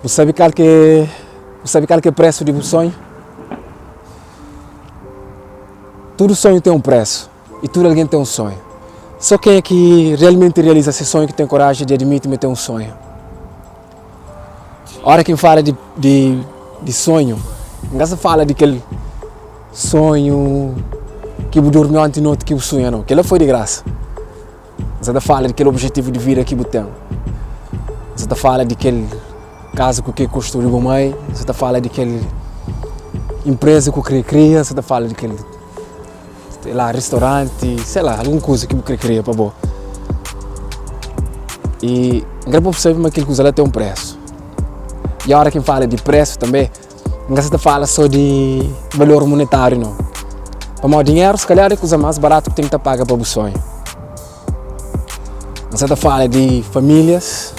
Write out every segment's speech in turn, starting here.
Bu sabe kal ke bu sabe kal ke presu di bu sonhu? Tudu sonhu ten un presu i tudu algen ten un sonhu. So kenha ki realmenti realiza se sonhu ki ten koraji di admiti ma el ten un sonhu. Ora ki N fala di di di sonhu, N ka sta fala di kel sonhu ki bu durmi onti noti ki bu sunha nau, kel-la foi di grasa. N sa ta fala di kel objetivu di vida ki bu ten. N sa ta fala di kel kaza ku ke konstrui bu mai, N sa ta fala di kel inpreza ku kre kria, N sa ta fala di kel sei la restauranti, sei la algun kuza ki bu kre kria pa bo. I N kre pa bu sabe ma kel kuza la ten un presu. I ora ki N fala di presu tanbe N ka sa ta fala so di valor monetáriu nau. Pamodi dinheru si kalhar é kuza más baratu ki ten ki ta paga pa bu sonhu. N sa ta fala di famílias,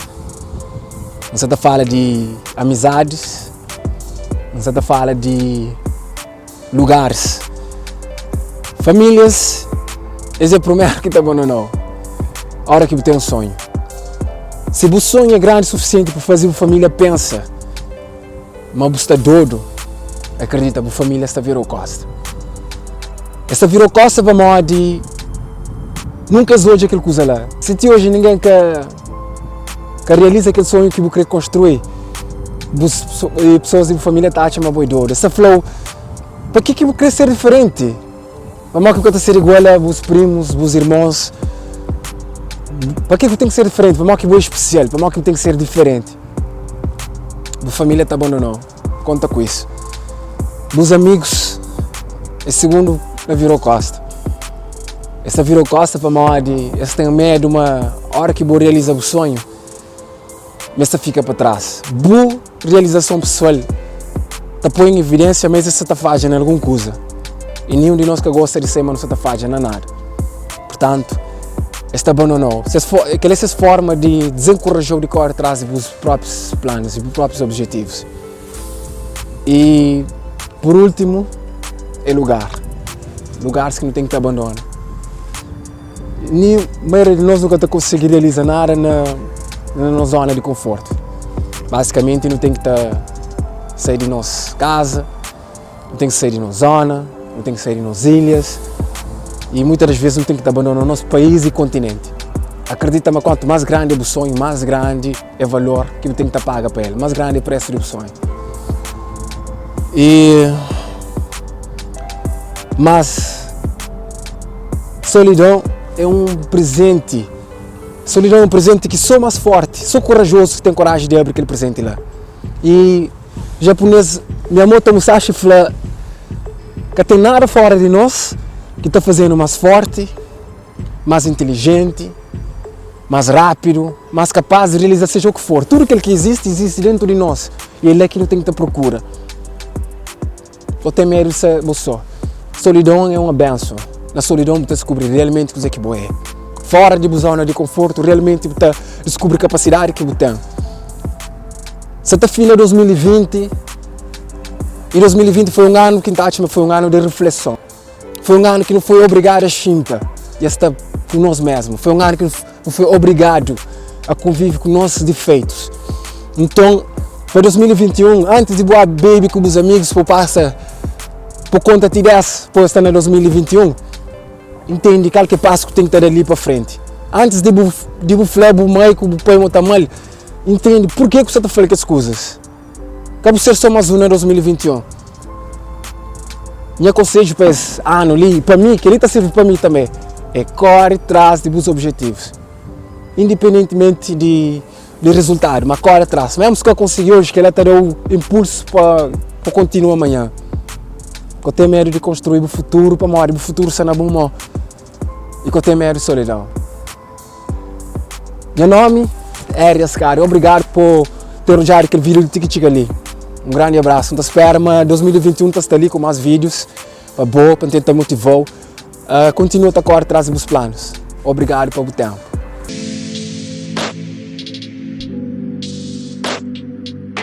N sa ta fala di amizadis, N sa ta fala di lugaris. Famílias es é primeru ki ta abandonau ora ki bu ten un sonhu. Si bu sonhu é grandi sufisienti pa faze bu família pensa Ma bu sta dodu, akredita bu familia sta virou kosta. Es ta virou kosta pamodi nunka es odja kel kuza la. Si ti oji ningen ka ka realiza kel sonhu ki bu kre konstrui, bu pesoas di bu familia ta atxa ma bo é dodu. Es ta fla-u, pa ki ki bu kre ser diferenti? Pamodi ki bu ka ta ser igual a bus primus, bus irmons? Pa ki bu ten ki ser diferenti? Pamodi ki bu é spesial? Pamodi ki bu ten ki ser diferenti? Bu família ta abandona-u, konta ku isu. Bus amigus é sigundu na vira-u kosta. Es ta vira-u kosta pamodi es ten medu ma óra ki bu realiza bu sonhu, ma es ta fika pa tras. Bu realizason pesoal ta poi en evidensia ma es sta ta fadja na algun kuza i ninhun di nos ka gosta di sai ma nu sta ta fadja na nada. Purtantu, es ta abandona-u. Kel-la é ses forma di dizenkoraja-u di kóre tras di bus próprius planus i bu próprius objetivus. I pur últimu, é lugar. Lugaris ki nu ten ki ta abandona. Ni maioria di nos nu ka ta konsigi realiza nada na na nos zona di konfortu. Basikamenti nu ten ki ta sai di nos kaza, nu ten ki sai di nos zona, nu ten ki sai di nos ilhas i muitas das vezes nu ten ki ta abandona nos país i kontinenti. Akredita ma kuantu más grandi é bu sonhu, más grandi é valor ki bu ten ki ta paga pa el, más grandi é presu di bu sonhu. I mas Solidon é un prezenti Solidon é un prezenti ki sô más fórti, sô korajozu ki ten koraji di abri kel prezenti la. I japunês Miyamoto Musashi fla, Ka ten nada fóra di nos ki ta faze-nu más fórti, más intilijenti, más rápidu, más kapás di realiza seja u ki for. Tudu kel ki izisti, izisti déntu di nos i é la ki nu ten ki ta prokura. Bo ten medu di ser bo sô. Solidon é un benson. Na solidon bu ta diskubri realmenti kuzê ki bo é. Fóra di bu zóna di konfortu, realmenti bu ta diskubri kapasidadi ki bu ten. Sa ta finda 2020 i 2020 foi un anu ki N ta atxa ma foi un anu di refleson. Foi un anu ki nu foi obrigadu a xinta i a sta ku nos mésmu. Foi un anu ki nu foi obrigadu a konvive ku nos difeitus. Nton, pa 2021, antis di bu ba bebe ku bus amigus pa bu pasa pa konta ti 10 pa bu sta na 2021, ntende kal ki é pasu ki bu ten ki ta da li pa frenti. Antis di bu di bu fla bu mai ku bu pai ma bu ta ama-l, ntende purke ki bu sta ta fla-l kes kuzas. Ka bu ser sô más un na 2021. Nha konsedju pa es anu li, i pa mi, kel-li ta sirbi pa mi tanbê, é kóre tras di bus obijetivus, indipendentimenti di di rezultadu, má kóre tras. Mésmu si ka konsigi oji, kel-la ta da-u inpulsu pa pa kontinua manhan. Ka ten medu di konstrui bu futuru pamodi bu futuru sta na bu mô i ka ten medu di solidon. Nha nomi é Arias Cari. Obrigadu po ter odjadu kel vídeo ti ki txiga li. Un grandi abrasu. N ta spera ma 2021 ta sta li ku más vídeos pa bo, pa N tenta motivau a kontinua ta kóre tras di bus planus. Obrigadu pa bu ténpu.